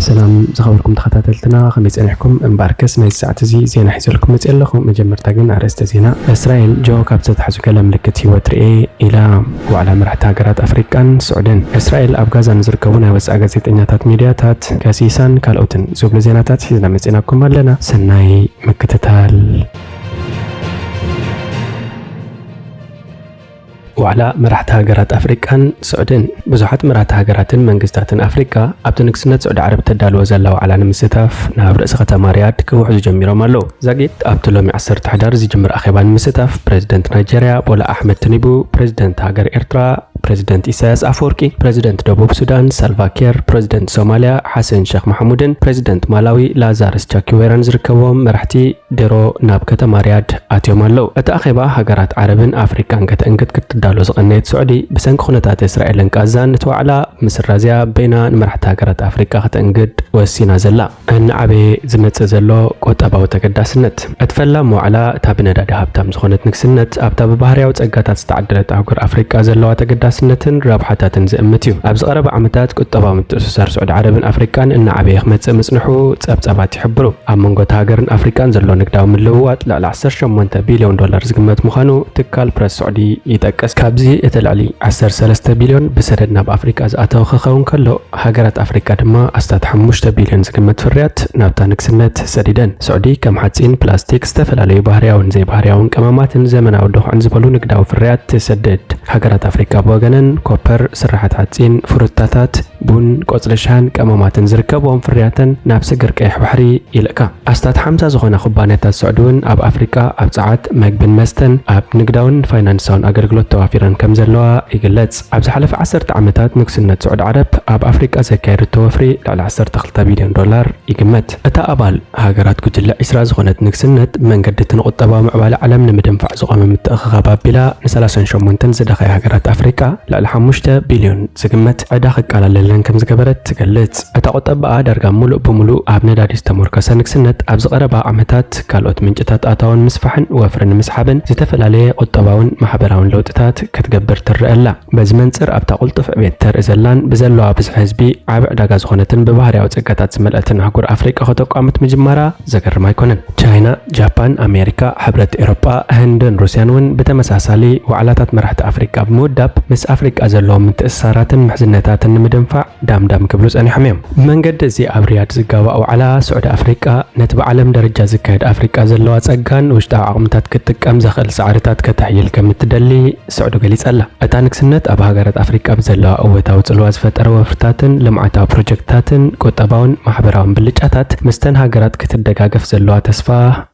ሰላም ዝኸበርኩም ተኸታተልትና፣ ከመይ ጸኒሕኩም? እምበኣርከስ ናይዚ ሰዓት እዚ ዜና ሒዘልኩም መጺአ ኣለኹ። መጀመርታ ግን ኣርእስተ ዜና። እስራኤል፣ ጆ ካብ ዝተታሕዙ ገለ ምልክት ህይወት ርእየ ኢላ። ዋዕላ መራሕቲ ሃገራት ኣፍሪቃን ስዑድን። እስራኤል ኣብ ጋዛ ንዝርከቡ ናይ ወጻኢ ጋዜጠኛታት፣ ሚድያታት ከሲሳን ካልኦትን ዝብሉ ዜናታት ሒዝና መጺናኩም ኣለና። ሰናይ ምክትታል። ዋዕላ መራሕቲ ሃገራት ኣፍሪቃን ስዑድን። ብዙሓት መራሕቲ ሃገራትን መንግስታትን ኣፍሪቃ ኣብቲ ንግስነት ስዑዲ ዓረብ ተዳልዎ ዘላ ዋዕላ ንምስታፍ ናብ ርእሲ ከተማ ሪያድ ክውሕዙ ጀሚሮም ኣለዉ። ዛጊት ኣብቲ ሎሚ ዓሰርተ ሕዳር ዝጅምር ኣኼባ ንምስታፍ ፕሬዝደንት ናይጀርያ ቦላ ኣሕመድ ቲኒቡ፣ ፕሬዝደንት ሃገር ኤርትራ ፕሬዝደንት ኢሳያስ ኣፈወርቂ፣ ፕሬዝደንት ደቡብ ሱዳን ሳልቫ ኪር፣ ፕሬዝደንት ሶማልያ ሓሰን ሸኽ ማሕሙድን ፕሬዝደንት ማላዊ ላዛረስ ቻኪዌራን ዝርከብዎም መራሕቲ ድሮ ናብ ከተማ ሪያድ ኣትዮም ኣለዉ። እቲ ኣኼባ ሃገራት ዓረብን ኣፍሪቃን ከተእንግድ ክትዳሎ ዝቐነየት ስዑዲ፣ ብሰንኪ ኩነታት እስራኤልን ቃዛን እቲ ዋዕላ ምስራዝያ በይና ንመራሕቲ ሃገራት ኣፍሪቃ ከተእንግድ ወሲና ዘላ። እናዓበየ ዝመጽእ ዘሎ ቁጠባዊ ተገዳስነት። እቲ ፈላም ዋዕላ፣ እታ ብነዳዲ ሃብታም ዝኾነት ንግስነት፣ ኣብታ ብባህርያዊ ጸጋታት ዝተዓደለት ኣህጉር ኣፍሪቃ ዘለዋ ተገዳስነትን ረብሓታትን ዝእምት እዩ። ኣብዚ ቀረባ ዓመታት ቁጠባዊ ምትእስሳር ስዑዲ ዓረብን ኣፍሪቃን እናዓበየ ክመጽእ ምጽንሑ ጸብጻባት ይሕብሩ። ኣብ መንጎ እታ ሃገርን ኣፍሪቃን ዘሎ ንግዳዊ ምልውዋጥ ልዕሊ ዓሰርተ ሸሞንተ ቢልዮን ዶላር ዝግመት ምዃኑ ትካል ፕረስ ስዑዲ ይጠቅስ። ካብዚ እቲ ልዕሊ ዓሰርተ ሰለስተ ቢልዮን ብሰደድ ናብ ኣፍሪቃ ዝኣተወ ክኸውን ከሎ፣ ሃገራት ኣፍሪቃ ድማ ኣስታት ሓሙሽተ ቢልዮን ዝግመት ፍርያት ናብታ ንግስነት ሰዲደን። ስዑዲ ከም ሓጺን፣ ፕላስቲክ፣ ዝተፈላለዩ ባህርያውን ዘይባህርያውን ቀመማትን ዘመናዊ ድኹዕን ዝበሉ ንግዳዊ ፍርያት ትሰድድ። ሃገራት ኣፍሪቃ ብወገነን ኮፐር፣ ስራሓት ሓጺን፣ ፍሩታታት፣ ቡን፣ ቆጽሊ ሻን ቀመማትን ዝርከብዎም ፍርያተን ናብ ስግር ቀይሕ ባሕሪ ይልእካ። ኣስታት ሓምሳ ዝኾና ኩባንያታት ስዑዲ እውን ኣብ ኣፍሪቃ ኣብ ጸዓት፣ መግብን መስተን፣ ኣብ ንግዳውን ፋይናንሳውን ኣገልግሎት ተዋፊረን ከም ዘለዋ ይግለጽ። ኣብ ዝሓለፈ ዓሰርተ ዓመታት ንግስነት ስዑዲ ዓረብ ኣብ ኣፍሪቃ ዘካየደቶ ወፍሪ ልዕሊ ዓሰርተ ክልተ ቢልዮን ዶላር ይግመት። እታ ኣባል ሃገራት ጉጅለ ዒስራ ዝኾነት ንግስነት፣ መንገዲ እቲ ንቁጠባዊ ምዕባለ ዓለም ንምድንፋዕ ዝቖመ ምትእኽኻብ ኣቢላ፣ ንሰላሳን ሸሞንተን ዝደኸያ ሃገራት ኣፍሪቃ ልዕሊ ሓሙሽተ ቢልዮን ዝግመት ዕዳ ክቃላለለን ከም ዝገበረት ትገልጽ። እታ ቁጠባኣ ዳርጋ ምሉእ ብምሉእ ኣብ ነዳዲ ዝተመርኮሰ ንግስነት፣ ኣብዚ ቀረባ ዓመታት ካልኦት ምንጭታት ኣታውን ምስፋሕን ወፍሪ ንምስሓብን ዝተፈላለየ ቁጠባውን ማሕበራውን ለውጥታት ክትገብር ትረአ ኣላ። በዚ መንጽር፣ ኣብታ ቅልጡፍ ዕቤት ተርኢ ዘላን ብዘለዋ ብዝሒ ህዝቢ ዓቢ ዕዳጋ ዝኾነትን ብባህርያዊ ጸጋታት ዝመልአትን ኣህጉር ኣፍሪቃ ከተቋምት ምጅማራ ዘገርም ኣይኮነን። ቻይና፣ ጃፓን፣ ኣሜሪካ፣ ሕብረት ኤውሮጳ፣ ህንድን ሩስያን እውን ብተመሳሳሊ ዋዕላታት መራሕቲ ኣፍሪቃ ብምውዳብ፣ ምስ ኣፍሪቃ ዘለዎም ምትእስሳራትን ምሕዝነታትን ንምድንፋዕ ዳምዳም ክብሉ ጸኒሖም እዮም። ብመንገዲ እዚ ኣብ ሪያድ ዝጋባእ ዋዕላ ስዑዲ ኣፍሪቃ፣ ነቲ ብዓለም ደረጃ ዝካየድ ኣፍሪቃ ዘለዋ ጸጋን ውሽጣዊ ዓቕምታት ክትጥቀም ዘኽእል ጻዕርታት ከተሕይል ከም እትደሊ ስዑዲ ገሊጻ ኣላ። እታ ንግስነት ኣብ ሃገራት ኣፍሪቃ ብዘለዋ እወታዊ ጽልዋ ዝፈጠረ ወፍርታትን ልምዓታዊ ፕሮጀክትታትን ቁጠባውን ማሕበራውን ብልጫታት፣ ምስተን ሃገራት ክትደጋገፍ ዘለዋ ተስፋ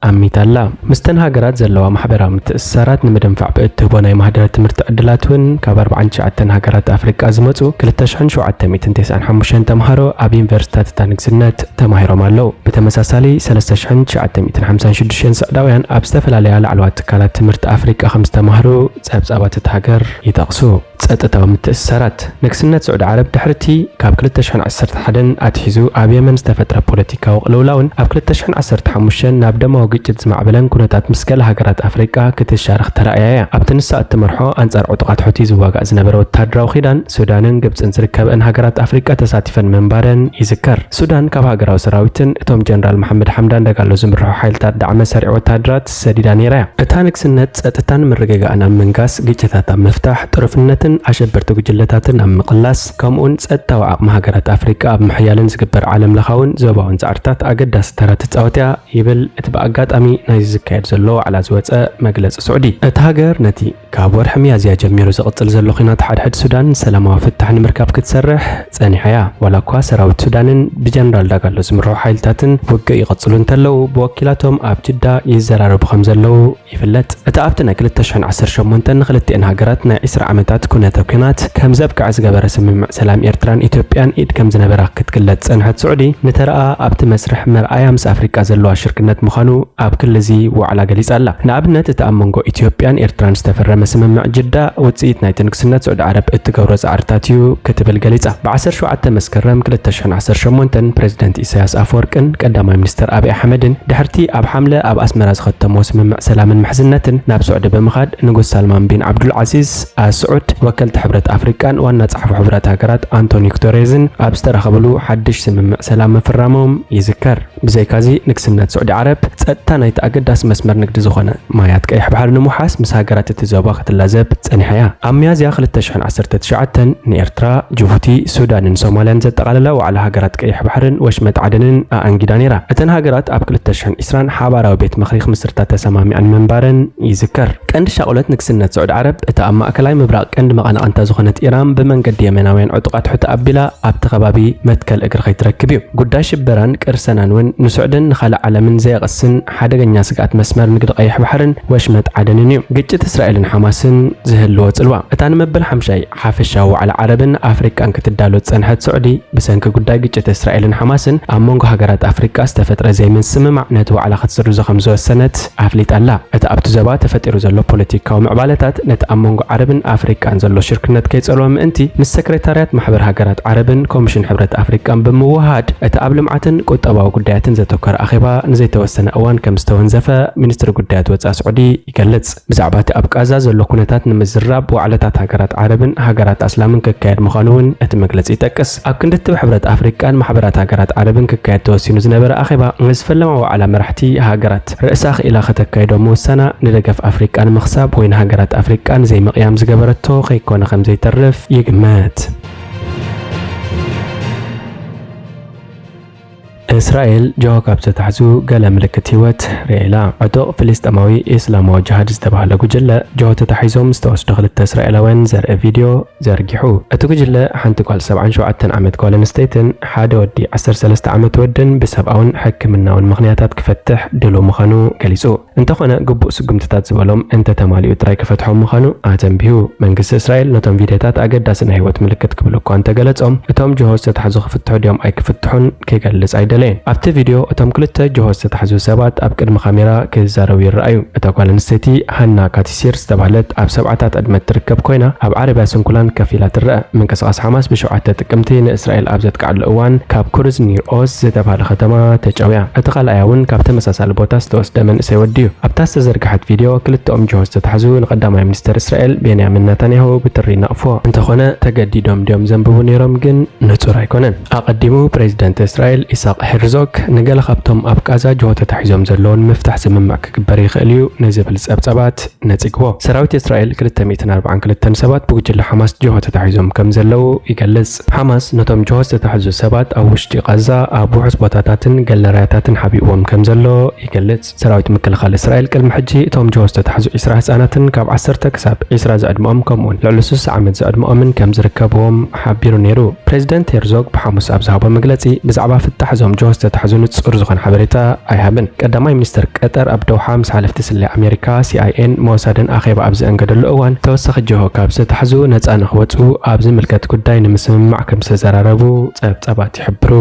ኣሚታ ኣላ። ምስተን ሃገራት ዘለዋ ማሕበራዊ ምትእስሳራት ንምድንፋዕ ብእትህቦ ናይ ማህደረ ትምህርቲ ዕድላት እውን ካብ ኣርባዓን ትሽዓተን ሃገራት ኣፍሪቃ ዝመጹ ክልተ ሽሕን ሸውዓተ ሚእትን ተስዓን ሓሙሽተን ተምሃሮ ኣብ ዩኒቨርሲታት እታ ንግስነት ተማሂሮም ኣለዉ። ብተመሳሳሊ፣ ሰለስተ ሽሕን ትሽዓተ ሚእትን ሓምሳን ሽዱሽተን ስዑዳውያን ኣብ ዝተፈላለያ ላዕለዋት ትካላት ትምህርቲ ኣፍሪቃ ከም ዝተማህሩ ጸብጻባት እታ ሃገር ይጠቕሱ። ጸጥታዊ ምትእስሳራት። ንግስነት ስዑዲ ዓረብ ድሕርቲ ካብ ክልተ ሽሕን ዓሰርተ ሓደን ኣትሒዙ ኣብ የመን ዝተፈጥረ ፖለቲካዊ ቅልውላውን ኣብ ክልተ ሽሕን ዓሰርተ ሓሙሽተን ናብ ደማዊ ግጭት ዝማዕበለን ኩነታት ምስ ገለ ሃገራት ኣፍሪቃ ክትሻረኽ ተራእያ እያ። ኣብቲ ንሳ እትመርሖ ኣንጻር ዕጡቓት ሑቲ ዝዋጋእ ዝነበረ ወተሃደራዊ ኪዳን፣ ሱዳንን ግብጽን ዝርከበኣን ሃገራት ኣፍሪቃ ተሳቲፈን ምንባረን ይዝከር። ሱዳን ካብ ሃገራዊ ሰራዊትን እቶም ጀነራል መሓመድ ሓምዳን ዳጋሎ ዝምርሑ ሓይልታት ዳዕመ ሰሪዕ ወተሃደራት ሰዲዳ ነይራ እያ። እታ ንግስነት ጸጥታን ምርግጋእን ኣብ ምንጋስ፣ ግጭታት ኣብ ምፍታሕ፣ ጥሩፍነትን ኣሸበርቲ ጉጅለታትን ኣብ ምቕላስ፣ ከምኡውን ጸጥታዊ ዓቕሚ ሃገራት ኣፍሪቃ ኣብ ምሕያልን ዝግበር ዓለምለኻውን ዞባውን ጻዕርታት ኣገዳሲ ተራ ትጻወት እያ ይብል እቲ ብኣጋጣሚ ናይዚ ዝካየድ ዘሎ ዋዕላ ዝወጸ መግለጺ ስዑዲ። እታ ሃገር ነቲ ካብ ወርሒ ሚያዝያ ጀሚሩ ዝቕጽል ዘሎ ኲናት ሓድሕድ ሱዳን ሰላማዊ ፍታሕ ንምርካብ ክትሰርሕ ጸኒሓ እያ። ዋላ እኳ ሰራዊት ሱዳንን ብጀነራል ዳጋሎ ዝምርሑ ሓይልታትን ውግእ ይቕጽሉ እንተለዉ፣ ብወኪላቶም ኣብ ጅዳ ይዘራረቡ ከም ዘለዉ ይፍለጥ። እቲ ኣብቲ ናይ ክልተ ሽሕን ዓሰርተ ሸሞንተን ንክልቲኤን ሃገራት ናይ ዒስራ ዓመታት ኩነተ ኲናት ከም ዘብቅዐ ዝገበረ ስምምዕ ሰላም ኤርትራን ኢትዮጵያን ኢድ ከም ዝነበራ ክትግለጽ ዝጸንሐት ስዑዲ፣ ንተረኣ ኣብቲ መስርሕ መርኣያ ምስ ኣፍሪቃ ዘለዋ ሽርክነት ምዃኑ ኣብ ክሊ እዚ ዋዕላ ገሊጻ ኣላ። ንኣብነት፣ እቲ ኣብ መንጎ ኢትዮጵያን ኤርትራን ዝተፈረመ ስምምዕ ጅዳ ውጽኢት ናይቲ ንግስነት ስዑዲ ዓረብ እትገብሮ ጻዕርታት እዩ ክትብል ገሊጻ። ብ ዓሰርተ ሸውዓተ መስከረም ክልተ ሽሕን ዓሰርተ ሸሞንተን ፕሬዚደንት ኢሳያስ ኣፈወርቅን ቀዳማይ ሚኒስተር ኣብይ ኣሕመድን ድሕርቲ ኣብ ሓምለ ኣብ ኣስመራ ዝኸተምዎ ስምምዕ ሰላምን ምሕዝነትን ናብ ስዑዲ ብምኻድ ንጉስ ሳልማን ቢን ዓብዱል ዓዚዝ ኣል ስዑድ፣ ወከልቲ ሕብረት ኣፍሪቃን ዋና ጸሓፊ ሕቡራት ሃገራት ኣንቶኒዮ ጉተሬዝን ኣብ ዝተራኸብሉ ሓድሽ ስምምዕ ሰላም ምፍራሞም ይዝከር። ብዘይካዚ ንግስነት ስዑዲ ዓረብ ጸጥታ ናይቲ ኣገዳሲ መስመር ንግዲ ዝኾነ ማያት ቀይሕ ባሕሪ ንምውሓስ ምስ ሃገራት እቲ ዞባ ክትላዘብ ጸኒሓ እያ። ኣብ ሚያዝያ ክልተ ሽሕን ዓሰርተ ትሽዓተን ንኤርትራ፣ ጅቡቲ፣ ሱዳንን ሶማልያን ዘጠቓለለ ዋዕላ ሃገራት ቀይሕ ባሕርን ወሽመጥ ዓደንን ኣኣንጊዳ ነይራ። እተን ሃገራት ኣብ ክልተ ሽሕን ዕስራን ሓባራዊ ቤት ምኽሪ ክምስርታ ተሰማሚዐን ምንባረን ይዝከር። ቀንዲ ሻቕሎት ንግስነት ስዑዲ ዓረብ እታ ኣብ ማእከላይ ምብራቕ ቀንዲ መቐናቕንታ ዝኾነት ኢራን ብመንገዲ የመናውያን ዕጡቓት ሑቲ ኣቢላ ኣብቲ ከባቢ መትከል እግሪ ከይትረክብ እዩ። ጉዳይ ሽበራን ቅርሰናን እውን ንስዑድን ንኻልእ ዓለምን ዘየቕስን ሓደገኛ ስግኣት መስመር ንግዲ ቀይሕ ባሕርን ወሽመጥ ዓደንን እዩ። ግጭት እስራኤልን ሓማስን ዝህልዎ ጽልዋ። እታ ንመበል ሓምሻይ ሓፈሻዊ ዋዕላ ዓረብን ኣፍሪቃን ክትዳሎ ዝጸንሐት ስዑዲ፣ ብሰንኪ ጉዳይ ግጭት እስራኤልን ሓማስን ኣብ መንጎ ሃገራት ኣፍሪቃ ዝተፈጥረ ዘይምስምማዕ ነቲ ዋዕላ ክትስርዞ ከም ዝወሰነት ኣፍሊጣ ኣላ። እቲ ኣብቲ ዞባ ተፈጢሩ ዘሎ ፖለቲካዊ ምዕባለታት ነቲ ኣብ መንጎ ዓረብን ኣፍሪቃን ዘሎ ሽርክነት ከይጸልዎ ምእንቲ፣ ምስ ሰክሬታርያት ማሕበር ሃገራት ዓረብን ኮሚሽን ሕብረት ኣፍሪቃን ብምውህሃድ፣ እቲ ኣብ ልምዓትን ቁጠባዊ ጉዳያትን ዘተኮረ ኣኼባ ንዘይተወሰነ እዋን ከም ዝተወንዘፈ ሚኒስትሪ ጉዳያት ወጻኢ ስዑዲ ይገልጽ። ብዛዕባ እቲ ኣብ ቃዛ ዘሎ ኩነታት ንምዝራብ ዋዕላታት ሃገራት ዓረብን ሃገራት ኣስላምን ክካየድ ምዃኑ እውን እቲ መግለጺ ይጠቅስ። ኣብ ክንዲ እቲ ብሕብረት ኣፍሪቃን ማሕበራት ሃገራት ዓረብን ክካየድ ተወሲኑ ዝነበረ ኣኼባ፣ ዝፈለማ ዋዕላ መራሕቲ ሃገራት ርእሳ ክኢላ ከተካይዶ ምውሳና ንደገፍ ኣፍሪቃ ንምኽሳብ ወይ ንሃገራት ኣፍሪቃ ንዘይምቕያም ዝገበረቶ ከይኮነ ከም ዘይተርፍ ይግመት። እስራኤል ጅሆ ካብ ዝተታሕዙ ገለ ምልክት ህይወት ርእያ ኢላ። ዕጡቕ ፍልስጤማዊ ኢስላማዊ ጅሃድ ዝተባህለ ጉጅለ ጅሆ ተታሒዞም ዝተወስዱ ክልተ እስራኤላውያን ዘርኢ ቪድዮ ዘርጊሑ። እቲ ጉጅለ ሓንቲ ጓል ሰብዓን ሸውዓተን ዓመት ጓል ኣንስተይትን ሓደ ወዲ ዓሰርተ ሰለስተ ዓመት ወድን ብሰብኣውን ሕክምናውን ምኽንያታት ክፈትሕ ድሉው ምዃኑ ገሊጹ። እንተኾነ፣ ግቡእ ስጉምትታት ዝበሎም እንተተማሊኡ ጥራይ ክፈትሖም ምዃኑ ኣተንቢሁ። መንግስቲ እስራኤል ነቶም ቪድዮታት ኣገዳሲ ናይ ህይወት ምልክት ክብሉ እኳ እንተገለጾም፣ እቶም ጅሆ ዝተታሕዙ ክፍትሑ ድዮም ኣይክፍትሑን ክገልጽ ኣይደለየን። ኣብቲ ቪድዮ፣ እቶም ክልተ ጅሆ ዝተታሕዙ ሰባት ኣብ ቅድሚ ካሜራ ክዛረቡ ይረኣዩ። እታ ጓል ኣንስተይቲ ሃና ካቲሲር ዝተባህለት ኣብ ሰብዓታት ዕድመ እትርከብ ኮይና፣ ኣብ ዓረብያ ስንኩላን ከፍ ኢላ ትረአ። ምንቅስቓስ ሓማስ ብሸውዓተ ጥቅምቲ ንእስራኤል ኣብ ዘጥቅዓሉ እዋን፣ ካብ ክሩዝ ኒር ኦስ ዝተባህለ ከተማ ተጨውያ። እቲ ካልኣያ እውን ካብ ተመሳሳሊ ቦታ ዝተወስደ መንእሰይ ወዲ እዩ። ኣብታ ዝተዘርግሐት ቪድዮ፣ ክልተኦም ጅሆ ዝተታሕዙ ንቀዳማይ ሚኒስተር እስራኤል ቤንያሚን ናታንያሁ ብትሪ ይነቕፍዎ። እንተኾነ፣ ተገዲዶም ድዮም ዘንብቡ ነይሮም ግን ንጹር ኣይኮነን። ኣቐዲሙ ፕሬዚደንት እስራኤል ኢሳቅ ሄርዞግ ንገለ ካብቶም ኣብ ቃዛ ጅሆ ተታሒዞም ዘለዉ ንምፍታሕ ስምምዕ ክግበር ይኽእል እዩ ንዝብል ጸብጸባት ነጺግዎ። ሰራዊት እስራኤል ክልተ ሚእትን ኣርባዓን ክልተን ሰባት ብጉጅለ ሓማስ ጅሆ ተታሒዞም ከም ዘለዉ ይገልጽ። ሓማስ ነቶም ጅሆ ዝተታሕዙ ሰባት ኣብ ውሽጢ ቃዛ ኣብ ውሑስ ቦታታትን ገለርያታትን ሓቢእዎም ከም ዘሎ ይገልጽ። ሰራዊት ምክልኻል እስራኤል ቅድሚ ሕጂ እቶም ጅሆ ዝተታሕዙ ዒስራ ህጻናትን ካብ ዓሰርተ ክሳብ ዒስራ ዝዕድመኦም ከምኡውን ልዕሊ ስሳ ዓመት ዝዕድመኦምን ከም ዝርከብዎም ሓቢሩ ነይሩ። ፕሬዚደንት ሄርዞግ ብሓሙስ ኣብ ዝሃቦ መግለጺ፣ ብዛዕባ ፍታሕ እዞም ጅሆ ዝተታሕዙ ንጹር ዝኾነ ሓበሬታ ኣይሃብን። ቀዳማይ ሚኒስተር ቀጠር ኣብ ዶሓ ምስ ሓለፍቲ ስለያ ኣሜሪካ፣ ሲኣይኤን ሞሳድን ኣኼባ ኣብ ዘአንገደሉ እዋን፣ ተወሳኺ ጅሆ ካብ ዝተታሕዙ ነጻ ንኽወጹ ኣብ ዝምልከት ጉዳይ ንምስምማዕ ከም ዝተዘራረቡ ጸብጻባት ይሕብሩ።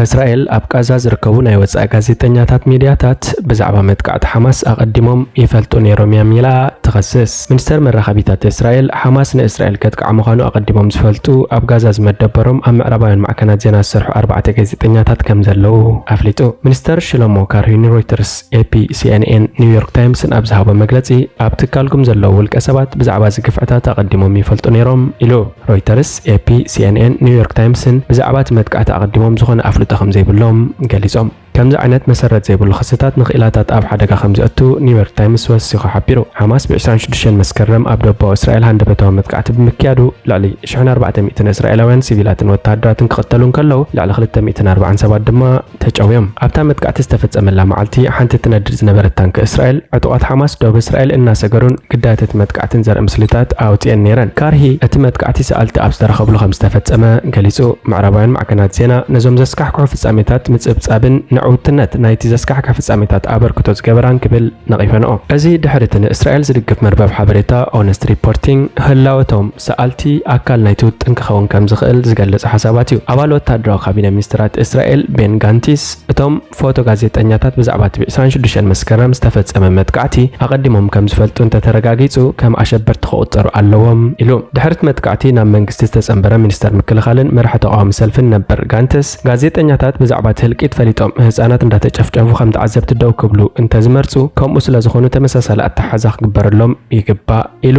እስራኤል ኣብ ቃዛ ዝርከቡ ናይ ወጻኢ ጋዜጠኛታት ሚድያታት ብዛዕባ መጥቃዕቲ ሓማስ ኣቐዲሞም ይፈልጡ ነይሮም እዮም ኢላ ትኸስስ። ሚኒስተር መራኸቢታት እስራኤል፣ ሓማስ ንእስራኤል ከጥቅዓ ምዃኑ ኣቐዲሞም ዝፈልጡ ኣብ ጋዛ ዝመደበሮም ኣብ ምዕራባውያን ማዕከናት ዜና ዝሰርሑ ኣርባዕተ ጋዜጠኛታት ከም ዘለዉ ኣፍሊጡ። ሚኒስተር ሽሎሞ ካርሂ ንሮይተርስ፣ ኤፒ፣ ሲኤንኤን፣ ኒውዮርክ ታይምስን ኣብ ዝሃቦ መግለጺ፣ ኣብ ትካልኩም ዘለዉ ውልቀ ሰባት ብዛዕባ እዚ ግፍዕታት ኣቐዲሞም ይፈልጡ ነይሮም ኢሉ። ሮይተርስ፣ ኤፒ፣ ሲኤንኤን፣ ኒውዮርክ ታይምስን ብዛዕባ እቲ መጥቃዕቲ ኣቐዲሞም ዝኾነ ኣፍልጦ ከም ዘይብሎም ገሊጾም። ከምዚ ዓይነት መሰረት ዘይብሉ ክስታት ንኽኢላታት ኣብ ሓደጋ ከም ዘእቱ ኒውዮርክ ታይምስ ወሲኹ ሓቢሩ። ሓማስ ብ ዕስራን ሽዱሽተን መስከረም ኣብ ደቡባዊ እስራኤል ሃንደበታዊ መጥቃዕቲ ብምክያዱ፣ ልዕሊ ሽሕን ኣርባዕተ ሚእትን እስራኤላውያን ሲቪላትን ወተሃደራትን ክቕተሉ እንከለዉ፣ ልዕሊ ክልተ ሚእትን ኣርባዓን ሰባት ድማ ተጨውዮም። ኣብታ መጥቃዕቲ ዝተፈጸመላ መዓልቲ፣ ሓንቲ ትነድድ ዝነበረት ታንኪ እስራኤል፣ ዕጡቓት ሓማስ ደቡብ እስራኤል እናሰገሩን ግዳያት እቲ መጥቃዕትን ዘርኢ ምስሊታት ኣውጺኤን ነይረን። ካርሂ፣ እቲ መጥቃዕቲ ሰኣልቲ ኣብ ዝተረኸብሉ ከም ዝተፈጸመ ገሊጹ። ምዕራባውያን ማዕከናት ዜና ነዞም ዘስካሕክሑ ፍጻሜታት ምጽብጻብን ንዕ ዕውትነት ናይቲ ዘስካሕካ ፍጻሜታት ኣበርክቶ ዝገበራን ክብል ነቒፈንኦ። እዚ ድሕሪ እቲ ንእስራኤል ዝድግፍ መርበብ ሓበሬታ ኦነስት ሪፖርቲንግ ህላወቶም ሰኣልቲ ኣካል ናይቲ ውጥን ክኸውን ከም ዝኽእል ዝገልጽ ሓሳባት እዩ። ኣባል ወታደራዊ ካቢነ ሚኒስትራት እስራኤል ቤን ጋንቲስ እቶም ፎቶ ጋዜጠኛታት ብዛዕባ እቲ ብ ዕስራን ሽዱሽተን መስከረም ዝተፈጸመ መጥቃዕቲ ኣቐዲሞም ከም ዝፈልጡ እንተተረጋጊጹ ከም ኣሸበርቲ ክቑጸሩ ኣለዎም ኢሉ። ድሕሪ እቲ መጥቃዕቲ ናብ መንግስቲ ዝተጸንበረ ሚኒስተር ምክልኻልን መራሒ ተቓዋሚ ሰልፍን ነበር ጋንተስ፣ ጋዜጠኛታት ብዛዕባ እቲ ህልቂት ፈሊጦም ህጻናት እንዳተጨፍጨፉ ከም ተዓዘብቲ ደው ክብሉ እንተዝመርጹ ከምኡ ስለ ዝኾኑ ተመሳሳሊ ኣተሓዛ ክግበረሎም ይግባእ ኢሉ።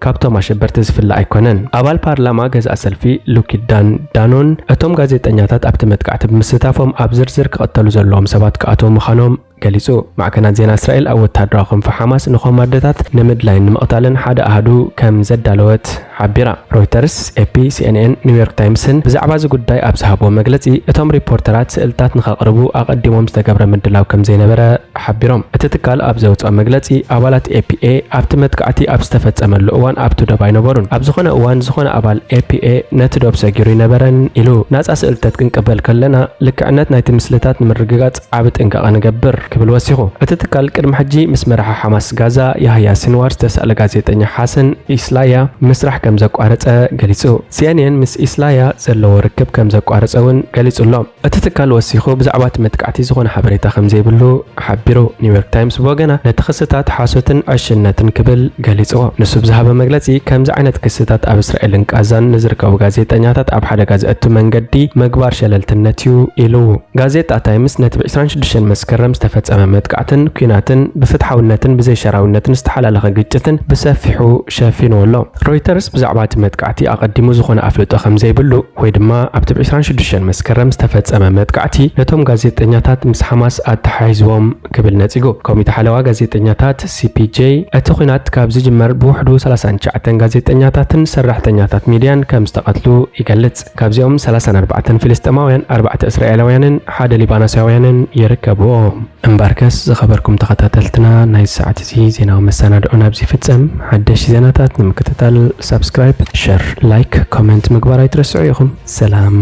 ካብቶም ኣሸበርቲ ዝፍለ ኣይኮነን። ኣባል ፓርላማ ገዛእ ሰልፊ ሉኪዳን ዳኖን እቶም ጋዜጠኛታት ኣብቲ መጥቃዕቲ ብምስታፎም ኣብ ዝርዝር ክቐተሉ ዘለዎም ሰባት ክኣትዉ ምዃኖም ገሊጹ። ማዕከናት ዜና እስራኤል ኣብ ወታደራዊ ክንፊ ሓማስ ንኮማንዶታት ንምድላይን ንምቕታልን ሓደ ኣሃዱ ከም ዘዳለወት ሓቢራ። ሮይተርስ፣ ኤፒ፣ ሲኤንኤን፣ ኒውዮርክ ታይምስን ብዛዕባ እዚ ጉዳይ ኣብ ዝሃብዎ መግለጺ እቶም ሪፖርተራት ስእልታት ንኸቕርቡ ኣቐዲሞም ዝተገብረ ምድላው ከም ዘይነበረ ሓቢሮም። እቲ ትካል ኣብ ዘውፅኦ መግለፂ ኣባላት ኤፒኤ ኣብቲ መጥቃዕቲ ኣብ ዝተፈጸመሉ እዋን ኣብቲ ዶብ ኣይነበሩን። ኣብ ዝኾነ እዋን ዝኾነ ኣባል ኤፒኤ ነቲ ዶብ ሰጊሩ ይነበረን ኢሉ። ናጻ ስእልታት ክንቅበል ከለና ልክዕነት ናይቲ ምስልታት ንምርግጋጽ ዓቢ ጥንቃቐ ንገብር ክብል ወሲኹ። እቲ ትካል ቅድሚ ሕጂ ምስ መራሒ ሓማስ ጋዛ ያህያ ሲንዋር ዝተሳእለ ጋዜጠኛ ሓሰን ኢስላያ ምስራሕ ከም ዘቋረጸ ገሊጹ። ሲኤንኤን ምስ ኢስላያ ዘለዎ ርክብ ከም ዘቋረጸ እውን ገሊጹ ኣሎ። እቲ ትካል ወሲኹ ብዛዕባ እቲ መጥቃዕቲ ዝኾነ ሓበሬታ ከም ዘይብሉ ሓቢሩ። ኒውዮርክ ታይምስ ብወገና ነቲ ክስታት ሓሶትን ዕሽነትን ክብል ገሊጽዎ። ንሱ ብዝሃበ መግለጺ ከምዚ ዓይነት ክስታት ኣብ እስራኤልን ቃዛን ንዝርከቡ ጋዜጠኛታት ኣብ ሓደጋ ዘእቱ መንገዲ ምግባር ሸለልትነት እዩ ኢሉ። ጋዜጣ ታይምስ ነቲ ብ ዕስራን ሽዱሽተን መስከረም ዝተፈጸመ መጥቃዕትን ኲናትን ብፍትሓውነትን ብዘይሸራውነትን ዝተሓላለኸ ግጭትን ብሰፊሑ ሸፊንዎ ኣሎ። ሮይተርስ ብዛዕባ እቲ መጥቃዕቲ ኣቐዲሙ ዝኾነ ኣፍልጦ ከም ዘይብሉ ወይ ድማ ኣብቲ ብ ዕስራን ሽዱሽተን መስከረም ዝተፈጸመ መጥቃዕቲ ነቶም ጋዜጠኛታት ምስ ሓማስ ኣተሓሒዝዎም ክብል ነጺጉ። ኮሚተ ሓለዋ ጋዜጠኛታት፣ ሲፒጄ፣ እቲ ኲናት ካብ ዝጅመር ብውሕዱ ሰላሳን ትሽዓተን ጋዜጠኛታትን ሰራሕተኛታት ሚድያን ከም ዝተቐትሉ ይገልጽ። ካብዚኦም ሰላሳን ኣርባዕተን ፍልስጤማውያን፣ ኣርባዕተ እስራኤላውያንን ሓደ ሊባኖሳውያንን ይርከብዎም። እምበርከስ ዝኸበርኩም ተኸታተልትና፣ ናይ ሰዓት እዚ ዜናዊ መሰናድኦ ናብዚ ይፍጸም። ሓደሽቲ ዜናታት ንምክትታል ሳብስክራይብ፣ ሸር፣ ላይክ፣ ኮመንት ምግባር ኣይትረስዑ ኢኹም። ሰላም።